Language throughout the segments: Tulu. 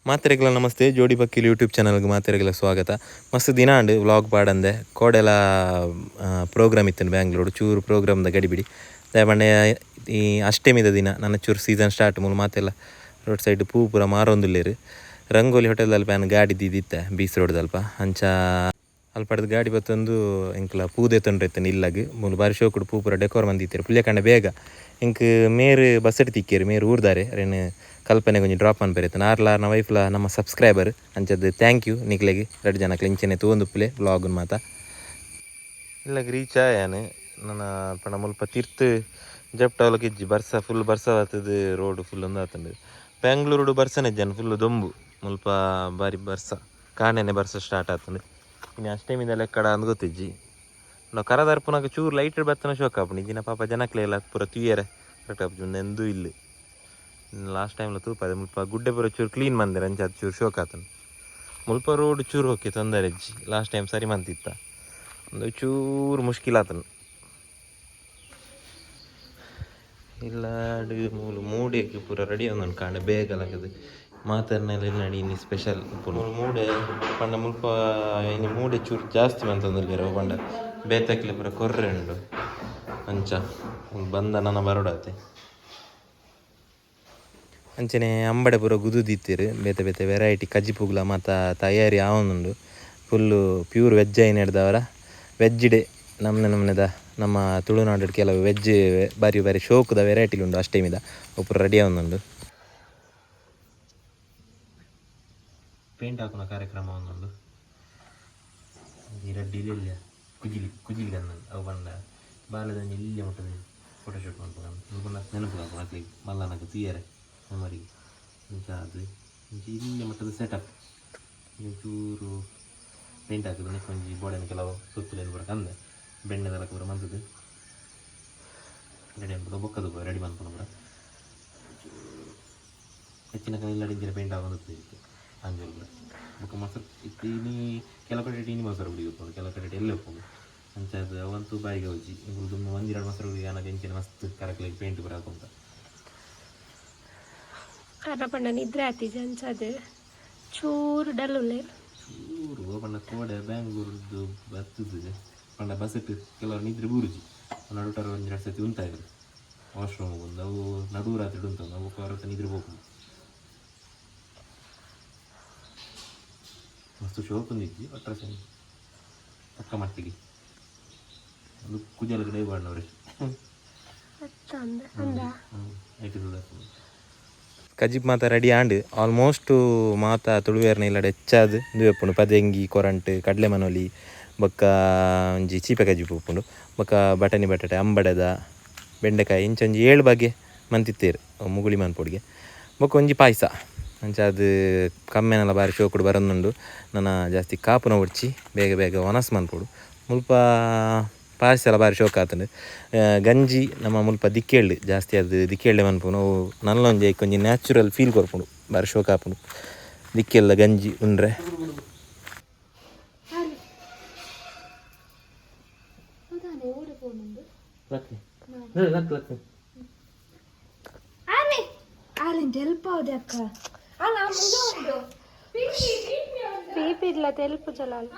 ಮಾತೆರೆಗ್ಲ ನಮಸ್ತೆ, ಜೋಡಿ ಬಕ್ಕಿಲ್ ಯೂಟ್ಯೂಬ್ ಚಾನಲ್ಗೆ ಮಾತೆರೆಗ್ಲ ಸ್ವಾಗತ. ಮಸ್ತ್ ದಿನ ಆಂಡ್ ವ್ಲಾಗ್ ಪಾಡಂದೆ. ಕೋಡೆಲ ಪ್ರೋಗ್ರಾಮ್ ಇತ್ತು ಬ್ಯಾಂಗ್ಳೂರು, ಚೂರು ಪ್ರೋಗ್ರಾಮ್ದ ಗಡಿಬಿಡಿ ದಯಪಂಡ. ಈ ಅಷ್ಟಮಿದ ದಿನ ನನ್ನ ಚೂರು ಸೀಸನ್ ಸ್ಟಾರ್ಟ್. ಮೂಲು ಮಾತೆಲ್ಲ ರೋಡ್ ಸೈಡ್ ಪೂ ಪೂರ ಮಾರೊಂದುಲ್ಲೆರ್. ರಂಗೋಲಿ ಹೋಟೆಲ್ ಅಲ್ಪ ಯಾನ್ ಗಾಡಿ ದೀದಿತ್ತೆ, ಬೀಚ್ ರೋಡ್ ಅಲ್ಪ. ಅಂಚ ಅಲ್ಪಡ್ದು ಗಾಡಿ ಬತ್ತೊಂದು ಎಂಕ್ಲ ಪೂ ದೆತ್ತೊಂಡ್ರೆ ಇತ್ತಂಡು ಇಲ್ಲಗ್. ಮೂಲು ಬಾರಿ ಶೋಕುಡು ಪೂ ಪೂರ ಡೆಕೋರ್ ಮಂದಿತ್ತೆರ್. ಪುಲ್ಯಕಾಂಡೆ ಬೇಗ ಎಂಕ್ ಮೇರ್ ಬಸ್ ತಿಕ್ಕಿಯರು. ಮೇರ್ ಊರ್ದಾರೆ. ಅರೆನ್ ಕಲ್ಪನೆ ಒಂಜಿ ಡ್ರಾಪ್ ಮನ್ಪೆರೆ ಇತ್ತಂಡು. ಆರ್ಲ ಆರ್ನ ವೈಫ್ಲ ನಮ್ಮ ಸಬ್ಸ್ಕ್ರೈಬರ್. ಅಂಚದ್ thank you ನಿಕ್ಲೆಗ್ ರಡ್ಡ್ ಜನಕ್ಲೆ. ಇಂಚೆನೆ ತೂವೊಂದುಪ್ಪುಲೆ ವ್ಲಾಗ್ ಮಾತ. ಇಲ್ಲಗ್ ರೀಚ್ ಆಯಾನು ನನ್ನ ಪಂಡ ಮುಲ್ಪ ತಿರ್ತ್ ಜಪ್ಟಾವಲಕ್ಕೆ ಇಜ್ಜಿ. ಬರ್ಸ ಫುಲ್ ಬರ್ಸ ಆತದ, ರೋಡ್ ಫುಲ್ ಒಂದು ಆತಂಡು. ಬೆಂಗ್ಳೂರುಡು ಬರ್ಸನೆ ಜನ ಫುಲ್ ದೊಂಬು. ಮುಲ್ಪ ಬಾರಿ ಬರ್ಸ, ಕಾಣೆನೆ ಬರ್ಸ ಸ್ಟಾರ್ಟ್ ಆತಂಡು. ಇನ್ನು ಅಷ್ಟಮಿದ ಲೆಕ್ಕಡ ಅಂದ್ ಗೊತ್ತಿಜ್ಜಿ. ನಾವು ಕರದರ್ಪುನಾಗ ಚೂರು ಲೈಟ್ ಬತ್ತನ ಶೋಕ್ ಆಪುಂಡು. ಇಜ್ಜಿನ ಪಾಪ ಜನಕ್ಲೆಲ್ಲ ಪೂರ ತೂಯರೆ ಕರೆಕ್ಟ್ ಆಪುಜಿ. ಎಂದೂ ಇಲ್ಲ ಲಾಸ್ಟ್ ಟೈಮ್ಲ ತೂಪದೆ. ಮುಲ್ಪ ಗುಡ್ಡೆ ಪೂರ ಚೂರು ಕ್ಲೀನ್ ಮಂದಿರ, ಅಂಚ ಅದು ಚೂರು ಶೋಕ್ ಆತಂಡು. ಮುಲ್ಪ ರೋಡ್ ಚೂರು ಓಕೆ, ತೊಂದರೆ ಇಜ್ಜಿ. ಲಾಸ್ಟ್ ಟೈಮ್ ಸರಿ ಮಂತಿತ್ತ, ಒಂದು ಚೂರು ಮುಷ್ಕಿಲ್ ಆತನು. ಇಲ್ಲ ಮೂಲು ಮೂಡೆಗ್ ಪೂರ ರೆಡಿ ಒಂದೊಂದು ಕಾಂಡೆ ಬೇಗ ಲಗದು ಮಾತೆರ್ನೆಲ್ಲ ನಡಿ. ಇನ್ನು ಸ್ಪೆಷಲ್ ಉಪ್ಪುಂಡು ಮೂಡೆ ಪಂಡ. ಮುಲ್ಪ ಇನ್ನು ಮೂಡೆ ಚೂರು ಜಾಸ್ತಿ ಮಂತೊಂದುಲ್ಲೆರ್. ಪಂಡ ಬೇತಕ್ಲೆ ಪೂರ ಕೊರ್ರೆ ಉಂಡು. ಅಂಚ ಬಂದ ನನ ಬರೋಡಾತೆ. ಅಂಚನೆ ಅಂಬಡೆ ಪೂರ ಗುದುದಿತ್ತೆರ್. ಬೇತೆ ಬೇತೆ ವೆರೈಟಿ ಕಜಿಪುಗ್ಲ ಮಾತ ತಯಾರಿ ಆವೊಂದುಂಡು. ಫುಲ್ಲು ಪ್ಯೂರ್ ವೆಜ್ ಆಯಿನೆಡ್ದವರ ವೆಜ್ ಡೇ ನಮ್ನೆ ನಮ್ನೆದ ನಮ್ಮ ತುಳುನಾಡು ಕೆಲವು ವೆಜ್ ಬಾರಿ ಬಾರಿ ಶೋಕುದ ವೆರೈಟಿಲು ಉಂಡು. ಅಷ್ಟಮಿದ ಅವು ಪೂರ ರೆಡಿ ಆವೊಂದುಂಡು. ಪೇಂಟ್ ಹಾಕುನ ಕಾರ್ಯಕ್ರಮ ಒಂದುಂಡು. ಈ ರಡ್ಡ್ ಇಲ್ಲೆಲ್ಲ ಕುಜಿಲಿ ಕುಜಿಲಿ ಗಂದ ಅವು ಪಂಡ ಬಾಲೆದಂಜಿ ಇಲ್ಲೇ ಮುಟ್ಟದ ಫೋಟೋಶೂಟ್ ಮನ್ಪುನ ಪಂಡ ನೆನಪು ಆಪುಂಡು ಅಕ್ಲೆಗ್ ಮಲ್ಲನಗ ತೂಯರೆ ಮೆಮೊರಿಗೆ. ಇಂಚ ಅದು ಇಂಚ ಇಲ್ಲೇ ಮಟ್ಟದ ಸೆಟಪ್. ಚೂರು ಪೇಂಟ್ ಹಾಕುದು, ನೆಕ್ ಒಂಜಿ ಬೋಡೆನ ಕೆಲವು ಸೊತ್ತುಲೆನ್ ಪೂರ ಕಂದೆ ಬೆಣ್ಣೆದೆಲ್ಲ ಪೂರ ಮಂತುದು ರೆಡಿ ಅನ್ಪುನ. ಬೊಕ್ಕದು ರೆಡಿ ಮನ್ಪುನ ಪೂರ ಹೆಚ್ಚಿನ ಇಲ್ಲಡೆ ಇಂಚಿನ ಪೇಂಟ್ ಆಗೊಂದು ಇತ್ತು ಅಂಜೋಲು ಪೂರ. ಬೊಕ್ಕ ಮೊಸರು ಇತ್ತು. ಇನಿ ಕೆಲವು ಕಡೆ ಇನಿ ಮೊಸರು ಗುಡಿ ಉಪ್ಪುಂಡು, ಕೆಲವು ಕಡೆ ಎಲ್ಲೆ ಉಪ್ಪುಂಡು. ಅಂಚ ಅದು ಅವಂತೂ ಬಾಯಿಗೆ ಹೋಜಿ. ಇಂಕುಲು ದುಂಬು ಒಂಜಿರಡು ಮೊಸರು ಗುಡಿ ಆನಗ ಇಂಚಿನ ಮಸ್ತ್ ಕರಕ್ಲೆಗ್ ಪೇಂಟ್ ಪೂರ ಹಾಕೊಂತ. ಅರ ಪಂಡ ನಿದ್ರೆ ಆತಿಜಿ, ಅಂಚಾದ್ ಚೂರು ಡಲ್ ಉಲ್ಲೆರ್. ಚೂರು ಪಂಡ ಕೋಡೆ ಬ್ಯಾಂಗ್ಳೂರ್ದು ಬತ್ತದು ಪಂಡ ಬಸ್ಸಿಟ್ಟು ಕೆಲವರು ನಿದ್ರೆ ಬೂರುಜಿ. ನಡುಟರ ಒಂಜೆರಡು ಸತಿ ಉಂತಾಯಿರು ವಾಶ್ರೂಮ್ ಒಂದು. ಅವು ನಡು ರಾತ್ರಿ ಉಂಟು, ಅವು ಹೊರತ ನಿದ್ರೆ ಹೋಗುದು. ಮಸ್ತ್ ಶೋಕ್ ಒಂದಿಜ್ಜಿ, ಒಟ್ಟ ತಕ್ಕ ಮಟ್ಟಿಗೆ. ಒಂದು ಕುಜಲ ಕಡೆ ಬಾಡ್ನವ್ರೆ. ಅತ್ತಂದ ಅಂದ. ಕಜಿಪ್ ಮಾತ ರೆಡಿ ಆಂಡ್ ಆಲ್ಮೋಸ್ಟ್. ಮಾತ ತುಳುವೇರ್ನ ಇಲ್ಲಡೆ ಹೆಚ್ಚಾದ್ ಉಂದು ಉಪ್ಪುಂಡು: ಪದೆಂಗಿ, ಕೊರಂಟ್, ಕಡಲೆ ಮನೋಲಿ, ಬೊಕ್ಕ ಒಂಜಿ ಚೀಪೆ ಕಜಿಪು ಉಪ್ಪುಂಡು, ಬೊಕ್ಕ ಬಟನಿ ಬಟಾಟೆ, ಅಂಬಡೆದ, ಬೆಂಡೆಕಾಯಿ, ಇಂಚ ಒಂಜಿ ಏಳು ಬಗೆ ಮಂತಿತ್ತೇರು ಮುಗುಳಿ ಮನ್ಪೊಡಿಗೆ. ಬೊಕ್ಕ ಒಂಜಿ ಪಾಯಸ. ಅಂಚಾದ್ ಕಮ್ಮೆನೆಲ್ಲ ಬಾರಿ ಶೋಕುಡು ಬರೊಂದುಂಡು. ನನ ಜಾಸ್ತಿ ಕಾಪುನ ಬೊಡ್ಚಿ, ಬೇಗ ಬೇಗ ವನಸ್ ಮನ್ಪೊಡು. ಮುಲ್ಪ ಪಾಯಸ ಎಲ್ಲ ಬಾರಿ ಶೋಕ್ ಆತುಂಡು. ಗಂಜಿ ನಮ್ಮ ಮುಲ್ಪ ದಿಕ್ಕೇಳು ಜಾಸ್ತಿ ಅದು ದಿಕ್ಕೇಳ್ಳೆ ಮನ್ಪುನು. ಅವು ನಲ್ಲೊಂಜಿ ಐಕ್ ಒಂಜಿ ನ್ಯಾಚುರಲ್ ಫೀಲ್ ಕೊರ್ಪುಂಡು. ಬಾರಿ ಶೋಕ್ ಆಪುಂಡು ದಿಕ್ಕೆಲ್ಲ ಗಂಜಿ ಉಂಡ್ರೆ. ತೆಲ್ಪಾವ್ದೆ ಅಕ್ಕ. ಪೀಪಿ ಇಲ್ಲ, ತೆಲ್ಪು ಚಲಾಲ್.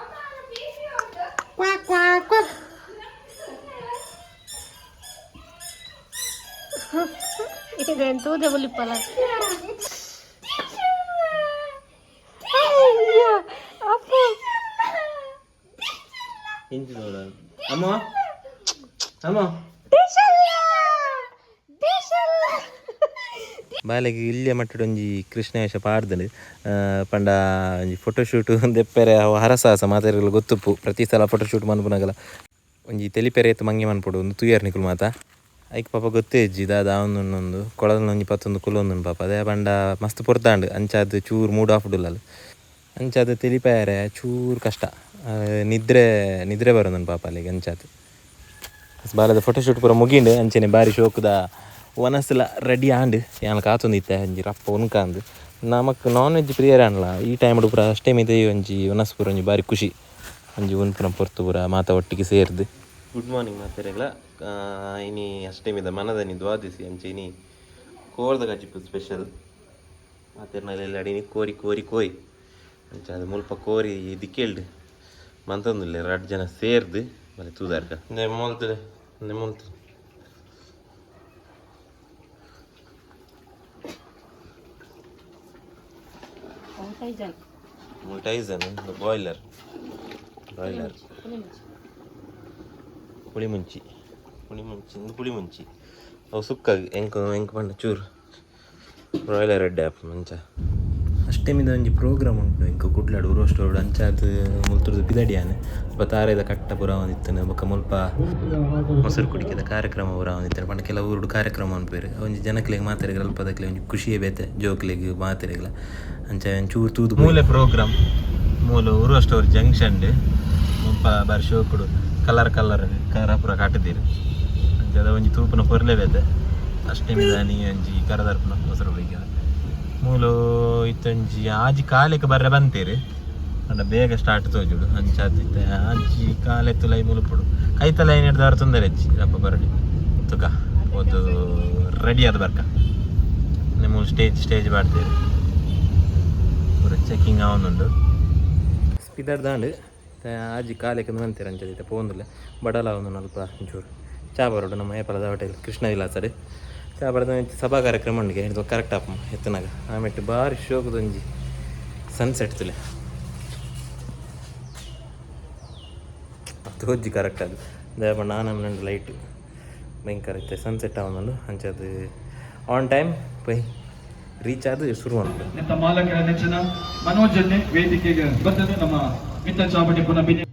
ಇದೇನು ತೂದೆ ಬುಲಿಪ್ಪಲ್ಲ. ಅಪ್ಪ. ಇಂಚಿ ನೋಡ ಅಮ್ಮ ಅಮ್ಮ. ಬಾಲೆಗ್ ಇಲ್ಯ ಮಟ್ಟಡ್ ಒಂಜಿ ಕೃಷ್ಣ ವೇಷ ಪಾಡ್ದ್ಂಡ್. ಪಂಡ ಒಂಜಿ ಫೋಟೋಶೂಟ್ ದೆಪ್ಪೆರೆ ಅವು ಹರಸಾಹಸ ಮಾತೆರೆಗ್ಲ ಗೊತ್ತುಪ್ಪು. ಪ್ರತಿ ಸಲ ಫೋಟೋಶೂಟ್ ಮನ್ಪುನಗಲ ಒಂಜಿ ತೆಲಿಪೆರೆ ಏತ್ ಮಂಗೆ ಮನ್ಪೊಡು ಉಂದು ತೂಯರ್ ನಿಕುಲು ಮಾತ. ಐಕ್ ಪಾಪ ಗೊತ್ತೇ ಇಜ್ಜಿ ದಾದ ಆವೊಂದುಂಡು. ಕೊಳಲ್ನ ಒಂಜಿ ಪತ್ತೊಂದು ಕುಲ್ಲೊಂದುಂಡು ಪಾಪ. ಅದೇ ಪಂಡ ಮಸ್ತ್ ಪೊರ್ತಾಂಡ್. ಅಂಚಾದ್ ಚೂರು ಮೂಡ್ ಆಫ್ ಉಲ್ಲಲ್. ಅಂಚಾದ್ ತೆಲಿಪಾಯರೆ ಚೂರು ಕಷ್ಟ. ನಿದ್ರೆ ನಿದ್ರೆ ಬರೋದನ್ ಪಾಪ ಅಲ್ಲಿಗೆ. ಅಂಚಾದ್ ಬಾಲದ ಫೋಟೋಶೂಟ್ ಪೂರ ಮುಗಿಂಡು. ಅಂಚನೆ ಬಾರಿ ಶೋಕುದ ವನಸುಲ ರೆಡಿ ಆಂಡ್. ಯಾನ್ ಕಾತೊಂದಿತ್ತೆ ಒಂಜಿ ರಪ್ಪ ಉನ್ಕಾಂದು. ನಮಕ್ ನಾನ್ ವೆಜ್ ಪ್ರಿಯರ್ ಆಂಡ್ಲ ಈ ಟೈಮ್ ಪೂರ ಅಷ್ಟೇ ಒಂಜಿ ವನಸ್ ಪೂರ ಒಂಜಿ ಬಾರಿ ಖುಷಿ, ಒಂಜಿ ಉನ್ಪುನ ಪೊರ್ತು ಪೂರ ಮಾತ ಒಟ್ಟಿಗೆ ಸೇರ್ದು. Good morning ಮಾತೆರೆಗ್ಲ. ಇನಿ ಅಷ್ಟಮಿದ ಮನದನಿ ದ್ವಾದಶಿ. ಅಂಚೆ ಇನಿ ಕೋರ್ದ ಕಜಿಪು ಸ್ಪೆಷಲ್. ಮಾತೆರ್ನಲ್ಲ ಅಡಿನಿ ಕೋರಿ ಕೋರಿ ಕೋರಿ ಅಂಚ ಅದು ಮುಲ್ಪ ಕೋರಿ ದಿಕ್ಕೆಲ್ಡ್ ಮಂತೊಂದುಲ್ಲೆ ರಡ್ಡ್ ಜನ ಸೇರ್ದು ಬಲೆ ತೂದಾರ್ಕ ಮೊಲ್ತದೆ ಮೊಲ್ತು ಟೈಸನ್ ಬಾಯ್ಲರ್ ಬಾಯ್ಲರ್ ಪುಳಿ ಮುಂಚಿ ಪುಳಿ ಮುಂಚಿ ಇಂದು ಪುಳಿ ಮುಂಚಿ ಅವು ಸುಕ್ಕಾಗಿ ಎಂಕ್ ಎಂಕ್ ಪಂಡ ಚೂರು ಬ್ರಾಯ್ಲರ್ ರೆಡ್ ಆ್ಯಪ್ ಮಂಚ ಅಷ್ಟೇಮಿದ ಒಂಜಿ ಪ್ರೋಗ್ರಾಮ್ ಉಂಟು ಎಂಕ್ ಕುಡ್ಲಾಡು ರೋಸ್ಟೋಡು ಅಂಚಾದ್ ಮುಲ್ತುರ್ದು ಪಿದಡಿಯಾನೆ ಅಲ್ಪ ತಾರೆದ ಕಟ್ಟ ಪೂರ ಒಂದಿತ್ತನೆ ಬೊಕ್ಕ ಮುಲ್ಪ ಮೊಸರು ಕುಡಿಕೆದ ಕಾರ್ಯಕ್ರಮ ಪೂರ ಒಂದಿತ್ತನೆ ಪಂಡ ಕೆಲವು ಊರುಡು ಕಾರ್ಯಕ್ರಮ ಅನ್ಪೇರು ಒಂಜಿ ಜನಕ್ಲೆಗ್ ಮಾತೆರೆಗ್ಲ ಅಲ್ಪದಕ್ಲೆ ಒಂಜಿ ಖುಷಿಯೇ ಬೇತೆ ಜೋಕ್ಲೆಗ್ ಮಾತೆರೆಗ್ಲ ಅಂಚ ಒಂಚೂರು ತೂದು ಮೂಲೆ ಪ್ರೋಗ್ರಾಮ್ ಮೂಲು ಊರು ಜಂಕ್ಷನ್ ಮುಲ್ಪ ಬಾರಿ ಶೋಕುಡು ಕಲರ್ ಕಲರ್ ಕರ ಪೂರ ಕಟ್ಟುದೀರು ಅಂಚದ ಒಂಜಿ ತೂಪುನ ಪೊರ್ಲೆ ಬೇತೆ ಅಷ್ಟೇಮಿದಾನಿ ಒಂಜಿ ಕರದರ್ಪುನ ಮೊಸರು ಕುಡಿಕೆ ಮೂಲು ಇತ್ತೊಂಜಿ ಆಜಿ ಕಾಲೆಗ್ ಬರ್ರೆ ಬಂತೇರು ಅಂಡ ಬೇಗ ಸ್ಟಾರ್ಟ್ ತೋಜುಡು ಅಂಚಾದಿತ್ತೆ ಆಜಿ ಕಾಲೆ ತುಲೈ ಮುಲುಪುಡು ಕೈತಲ ಏನಿಡ್ದವ್ರು ತೊಂದರೆ ಅಜ್ಜಿ ರಪ್ಪ ಬರಡಿ ತುಕ ಒಂದು ರೆಡಿ ಆದ ಬರ್ಕ ನಿಮ್ಮ ಸ್ಟೇಜ್ ಸ್ಟೇಜ್ ಬಾಡ್ತೇವೆ ಪೂರ ಚೆಕಿಂಗ್ ಆವೊಂದುಂಡು ಪಿದರ್ದಾಂಡ್ ಆಜಿ ಕಾಲೆಕ್ ಬಂತೇರು ಅಂಚದಿತ್ತೆ ಪೋಂದುಲ್ಲೆ ಬಡಲ ಒಂದು ಅಲ್ಪ ಒಂಚೂರು ಚಾ ಬರೋಡು ನಮ್ಮ ಏಪಲದ ಹೋಟೆಲ್ ಕೃಷ್ಣ ವಿಲಾಸಡ್ ಚಾ ಬರದ ಸಭಾ ಕಾರ್ಯಕ್ರಮ ಉಂಡಿಗೆ ಇದು ಕರೆಕ್ಟ್ ಆಪ ಎತ್ತನಾಗ ಆಮೇಲೆ ಬಾರಿ ಶೋಕದೊಂಜಿ ಸನ್ಸೆಟ್ ತುಲೆ ತೋಜಿ ಕರೆಕ್ಟ್ ಅದು ದೇವ ನಾನು ಲೈಟ್ ಭಯಂಕರ ಇತ್ತೆ ಸನ್ಸೆಟ್ ಆವೊಂದುಂಡು ಅಂಚದು ಆನ್ ಟೈಮ್ ಪೋಯ್ ರೀಚ್ ಆದ್ ಶುರು ಉಂಟು ನಿಂತ ಮಾಲಕರ ನೆಚ್ಚಿನ ಮನೋಜನ್ನೇ ವೇದಿಕೆಗೆ ಬಂದದ್ದು ನಮ್ಮ ಮಿತ್ತ ಚಾವಡಿ ಪುನಃ ಬಿಜೆ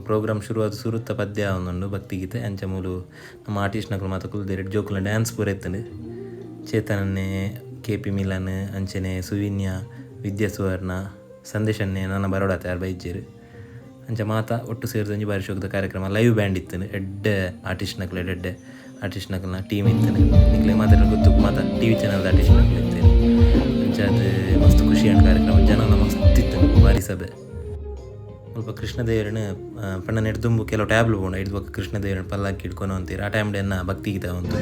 ಪ್ರೋಗ್ರಾಮ್ ಶುರುವಾದ ಸುರುತ್ತ ಪದ್ಯ ಒಂದುಂಡು ಭಕ್ತಿಗೀತೆ ಅಂಚ ಮೂಲು ನಮ್ಮ ಆರ್ಟಿಸ್ಟ್ನಕುಲು ಮಾತ ಕುಲ್ದೆರ್ ಜೋಕುಲ ಡ್ಯಾನ್ಸ್ ಪೂರ ಇತ್ತುಂಡು ಚೇತನನ್ನೇ ಕೆ ಪಿ ಮಿಲನ್ ಅಂಚನೆ ಸುವಿನ್ಯ ವಿದ್ಯಾ ಸುವರ್ಣ ಸಂದೇಶನ್ನೇ ನನ್ನ ಬರೋಡಾತೆ ಯಾರು ಬೈಜೇರು ಅಂಚ ಮಾತ ಒಟ್ಟು ಸೇರಿದೊಂಜಿ ಬಾರಿ ಶೋಕದ ಕಾರ್ಯಕ್ರಮ ಲೈವ್ ಬ್ಯಾಂಡ್ ಇತ್ತುಂಡು ಎಡ್ಡೆ ಆರ್ಟಿಸ್ಟ್ನಕುಲು ಎಡ್ಡೆ ಆರ್ಟಿಸ್ಟ್ನಕುಲ್ನ ಟೀಮ್ ಇತ್ತುಂಡು ನಿಕ್ಲೆ ಮಾತ್ರ ಗೊತ್ತು ಮಾತ ಟಿ ವಿ ಚಾನಲ್ದ ಆರ್ಟಿಸ್ಟ್ನಕುಲು ಇತ್ತೇರು ಅಂಚ ಅದು ಮಸ್ತ್ ಖುಷಿ ಅಂಡ್ ಕಾರ್ಯಕ್ರಮ ಜನಲ ಮಸ್ತ್ ಇತ್ತುಂಡು ಬಾರಿ ಸಭೆ ಮುಲ್ಪ ಕೃಷ್ಣದೇವರನ ಪಂಡ ನೆಡ್ದುಂಬು ಕೆಲವು ಟ್ಯಾಬ್ಲು ಬೋಂಡ ಹಿಡ್ದು ಬೊಕ್ಕ ಕೃಷ್ಣದೇವರನ ಪಲ್ಲಕ್ಕಿ ಹಿಡ್ಕೊಂಡು ಅಂತೀರ ಆ ಟೈಮ್ ಎನ್ನ ಭಕ್ತಿಗೀತೆ ಉಂಟು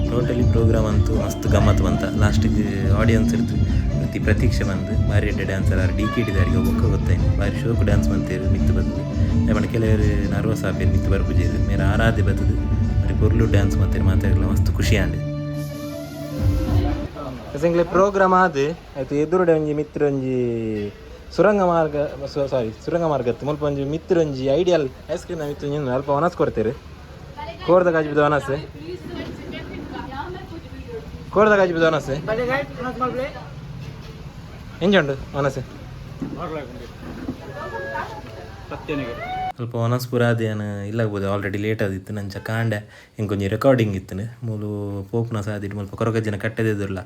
ಟೋಟಲಿ ಪ್ರೋಗ್ರಾಮ್ ಅಂತೂ ಮಸ್ತ್ ಗಮ್ಮತ್ ಬಂತ ಲಾಸ್ಟಿಗೆ ಆಡಿಯನ್ಸ್ ಇರ್ತು ಪ್ರತಿ ಪ್ರತೀಕ್ಷೆ ಬಂದು ಭಾರಿ ಎಡ್ಡೆ ಡ್ಯಾನ್ಸರ್ ಆರ್ ಡಿ ಕೆ ಡಿದಾರಿಗೆ ಬೊಕ್ಕ ಗೊತ್ತಾಯ್ತು ಭಾರಿ ಶೋಕ್ ಡ್ಯಾನ್ಸ್ ಬಂತೇರು ಮಿತ್ತು ಬರ್ತದೆ ಪಂಡ ಕೆಲವರು ನರ್ವಸ್ ಆಪೇರು ಮಿತ್ತು ಬರ್ಪುಜೇರು ಮೇರೆ ಆರಾಧ್ಯ ಬರ್ತದೆ ಬಾರಿ ಪೊರ್ಲು ಡ್ಯಾನ್ಸ್ ಮಂತೇರು ಮಾತಾಡಲ್ಲ ಮಸ್ತ್ ಖುಷಿ ಆಂಡ್ ಎಂಗ್ಲೆ ಪ್ರೋಗ್ರಾಮ್ ಆದ್ ಆಯ್ತು ಎದುರುಡೆ ಒಂಜಿ ಮಿತ್ರ ಒಂಜಿ ಸುರಂಗ ಮಾರ್ಗ ಸಾರಿ ಸುರಂಗ ಮಾರ್ಗ ಇತ್ತು ಮುಲ್ಪ ಒಂಜಿ ಮಿತ್ರ ಒಂಜಿ ಐಡಿಯಲ್ ಐಸ್ ಕ್ರೀಮ್ ಮಿತ್ರ ಒಂಜಿ ಅಲ್ಪ ಒನಸ್ ಕೊಡ್ತೇವೆ ಕೋರ್ದ ಕಾಜಿ ಬಿದ್ದು ಒನಸ್ ಕೋರ್ದ ಕಾಜಿ ಬಿದ್ದು ಒನಸ್ ಎಂಜುಂಡು ಒನಸ್ ಸ್ವಲ್ಪ ಒನಸ್ ಪೂರ ಅದೇನು ಇಲ್ಲಾಗ್ಬೋದು ಆಲ್ರೆಡಿ ಲೇಟ್ ಆದಿತ್ತು ನಂಚ ಕಾಂಡೆ ಇಂಕೊಂಜಿ ರೆಕಾರ್ಡಿಂಗ್ ಇತ್ತು ಮೂಲು ಪೋಪುನ ಸಾದಿಟ್ಟು ಮುಲ್ಪ ಕೊರಗಜ್ಜನ ಕಟ್ಟೆದಿದ್ರಲ್ಲ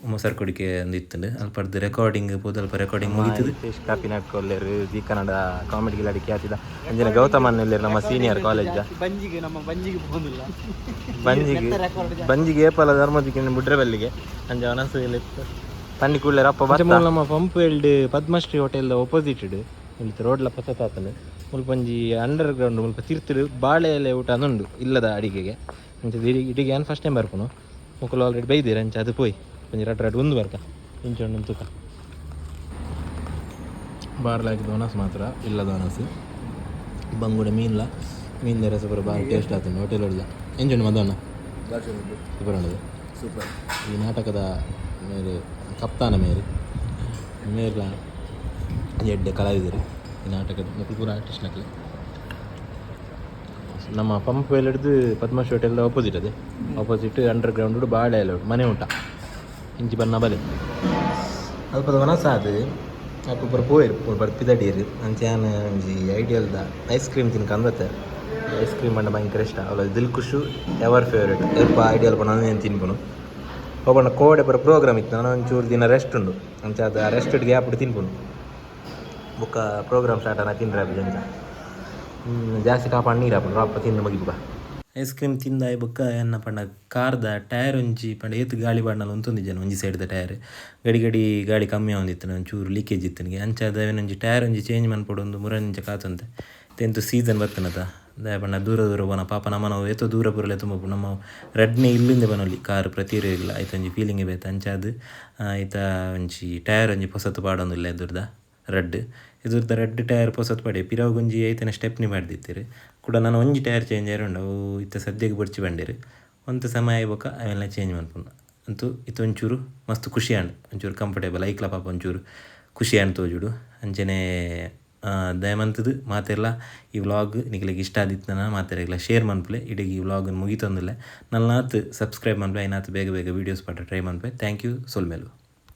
ಮೊಸರು ಕುಡಿಕೆ ಅಂದು ಇತ್ತು ಅಲ್ಪ ಅರ್ಧ ರೆಕಾರ್ಡಿಂಗ್ ಪೋದು ಅಲ್ಪ ರೆಕಾರ್ಡಿಂಗ್ ಮುಗಿತದೆ ಕಾಪಿ ನಾಟ್ಕೊಲ್ಲೇರು ಜಿ ಕನ್ನಡ ಕಾಮಿಡಿ ಗಿಲಾಡಿ ಖ್ಯಾತಿದ ಅಂಜನ ಗೌತಮನ್ ಎಲ್ಲೇರು ನಮ್ಮ ಸೀನಿಯರ್ ಕಾಲೇಜ್ ಬಂಜಿಗೆ ನಮ್ಮ ಬಂಜಿಗೆ ಹೋಗಿಲ್ಲ. ಬಂಜಿಗೆ ಬಂಜಿಗೆ ಏಪಲ ಧರ್ಮದಿಕ್ಕೆ ಬುಡ್ರೆ ಬಲ್ಲಿಗೆ ಅಂಜ ಒನಸು ಪನ್ನಿ ಕೂಡಲೇ ರಪ್ಪ ಬರ್ತಾ ನಮ್ಮ pump weld Padmashri hotel opposite ಇಡು ರೋಡ್ಲ ಪಸತಾತನು ಮುಲ್ಪ ಒಂಜಿ ಅಂಡರ್ ಗ್ರೌಂಡ್ ಮುಲ್ಪ ತಿರ್ತುಡು ಬಾಳೆ ಎಲೆ ಊಟ ಅಂದುಂಡು ಇಲ್ಲದ ಅಡಿಗೆಗೆ ಅಂಚ ಇಡಿಗೆ ಏನು ಫಸ್ಟ್ ಟೈಮ್ ಬರ್ಪುನು ಮುಕುಲು ಆಲ್ರೆಡಿ ಬೈದಿರ ಅಂಚ ಅದು ಪೋಯ್ ಒಂಜಿ ರಡ್ ರಡ್ ಒಂದು ಬರ್ಕ ಇಂಚ ಉಂಡು ತುಕ ಬಾರ್ಲಾಕಿದ ಒಣಸು ಮಾತ್ರ ಇಲ್ಲದ ಒಣಸು ಬಂಗುಡೆ ಮೀನ್ಲ ಮೀನ್ ರಸ ಪೂರ ಬಾರಿ ಟೇಸ್ಟ್ ಆತುಂಡು ಹೋಟೆಲ್ ಉಳ್ಳ ಎಂಚುಂಡು ಮದಣ್ಣ ಸೂಪರ್ ಉಂಡದು ಸೂಪರ್. ಈ ನಾಟಕದ ಮೇರೆ ಕಪ್ತಾನ ಮೇರೆ ಮೇರ್ಲ ಎಡ್ಡೆ ಕಲಾವಿದರು ಈ ನಾಟಕದ ಮಕ್ಕಳು ಪೂರ ಆರ್ಟಿಸ್ಟ್ ನಕಲೆ ನಮ್ಮ ಪಂಪ್ ವೆಲ್ ಹಿಡಿದು ಪದ್ಮಶ್ರೀ ಹೋಟೆಲ್ದ ಆಪೋಸಿಟ್ ಅದೇ ಆಪೋಸಿಟ್ ಅಂಡರ್ ಗ್ರೌಂಡ್ ಬಾಳೆ ಎಲೆ ಉಂಟು ಮನೆ ಊಟ ಇಂಚಿ ಬನ್ನ ಬಲೆ ಅಲ್ಪದ ವನಸ ಅದು ಅಲ್ಪ ಪೂರ ಪೋಯಿರು ಪೂರ ಬರ್ಪಿದಡೀರು ಅಂಚ ಯಾನ್ ಒಂಜಿ ಐಡಿಯಲ್ದ ಐಸ್ ಕ್ರೀಮ್ ತಿನ್ಕ ಅಂದತ್ತೆ ಐಸ್ ಕ್ರೀಮ್ ಪಂಡ ಭಯಂಕರ ಇಷ್ಟ ಅವಳ ದಿಲ್ ಖುಷು ಎವರ್ ಫೇವ್ರೇಟ್ ಏಪ ಐಡಿಯಲ್ ಪಂಡ ನಾನು ತಿನ್ಪುನು ಒಬ್ಬನ ಕೋಡೆ ಪೂರ ಪ್ರೋಗ್ರಾಮ್ ಇತ್ತು ನಾನು ಒಂಚೂರು ದಿನ ರೆಸ್ಟ್ ಉಂಡು ಅಂಚ ಅದು ಆ ರೆಸ್ಟ್ ಗ್ಯಾಪ್ ತಿನ್ಪುನು ಬೊಕ್ಕ ಪ್ರೋಗ್ರಾಮ್ ಸ್ಟಾರ್ಟ್ ಆನ ತಿನ್ರೆ ಅಂಚ ಜಾಸ್ತಿ ಕಾಪಾಡ್ ನೀರು ಹಾಪುಂಡು ರಪ್ಪ ತಿಂದು ಮುಗಿಬುಕ ಐಸ್ ಕ್ರೀಮ್ ತಿಂದಾಯಿ ಬೊಕ್ಕ ಎನ್ನ ಪಂಡ ಕಾರ್ದ ಟೈರ್ ಒಂಜಿ ಪಂಡ ಏತ್ ಗಾಳಿ ಬಾಡ್ನಲ ಉಂತೊಂದಿಜ್ಜಾನ ಒಂಜಿ ಸೈಡ್ದ ಟೈರ್ ಗಡಿ ಗಡಿ ಗಾಳಿ ಕಮ್ಮಿ ಆವೊಂದಿತ್ತು ಒಂಚೂರು ಲೀಕೇಜ್ ಇತ್ತು ನನಗೆ ಅಂಚ ಅವೇನೊಂಜಿ ಟೈರ್ ಒಂಜಿ ಚೇಂಜ್ ಮನ್ಪೊಡು ಒಂದು ಮುರಂಜ ಕಾತಂತೆ ತೆಂತು ಸೀಸನ್ ಬತ್ತನತ ದಾಯೆ ಪಂಡ ದೂರ ದೂರ ಪೋನ ಪಾಪ ನಮ್ಮನವು ಏತೋ ದೂರ ಪೂರಲೆ ತುಂಬ ನಮ್ಮ ರಡ್ನೆ ಇಲ್ಲಿಂದ ಬನೊಲಿ ಕಾರ್ ಪ್ರತಿ ಐತ ಒಂಜಿ ಫೀಲಿಂಗ್ ಬೇತೆ. ಅಂಚಾದ್ ಐತ ಒಂಜಿ ಟೈರ್ ಒಂಜಿ ಪೊಸತ್ ಪಾಡೊಂದುಲ್ಲೆ ಎದುರ್ದ ರಡ್ಡ್. ಎದುರ್ದ ರಡ್ಡ್ ಟೈರ್ ಪೊಸತ್ ಪಾಡಿ ಪಿರವುಗೊಂಜಿ ಐತನೆ ಸ್ಟೆಪ್ನಿ ಪಾಡ್ದಿತ್ತೆರ್. ಕೂಡ ನಾನು ಒಂಜಿ ಟೈರ್ ಚೇಂಜ್ ಆಯೆರೆ ಉಂಡು, ಅವು ಇತ್ತೆ ಸದ್ಯಕ್ಕೆ ಬೊಡ್ಚಿ ಪಂಡೆರ್. ಒಂತೆ ಸಮಯ ಆಯಿ ಬೊಕ್ಕ ಅವೆಲ್ಲ ಚೇಂಜ್ ಮನ್ಪುನು. ಅಂತೂ ಇತ್ತೆ ಒಂಚೂರು ಮಸ್ತ್ ಖುಷಿ ಆಂಡ್, ಒಂಚೂರು ಕಂಫರ್ಟೇಬಲ್ ಐಕ್ಲ ಪಾಪ ಒಂಚೂರು ಖುಷಿ ಆಂಡ್ ತೋಜುಡು. ಅಂಚನೆ ದಯಮಂತದ್ ಮಾತೆರ್ಲ ಈ ವ್ಲಾಗ್ ನಿಕ್ಲೆಗ್ ಇಷ್ಟ ಆದಿತ್ತನ ಮಾತೆರೆಗ್ಲ ಶೇರ್ ಮನ್ಪುಲೆ. ಇಡೀ ಈ ವ್ಲಾಗ್ ಮುಗಿತೊಂದುಲ್ಲೆ. ನಲ್ನಾತ್ ಸಬ್ಸ್ಕ್ರೈಬ್ ಮನ್ಪುಲೆ, ಐನಾತ್ ಬೇಗ ಬೇಗ ವೀಡಿಯೋಸ್ ಪಾಡ ಟ್ರೈ ಮನ್ಪೆ. Thank you. ಸೊಲ್ಮೆಲು.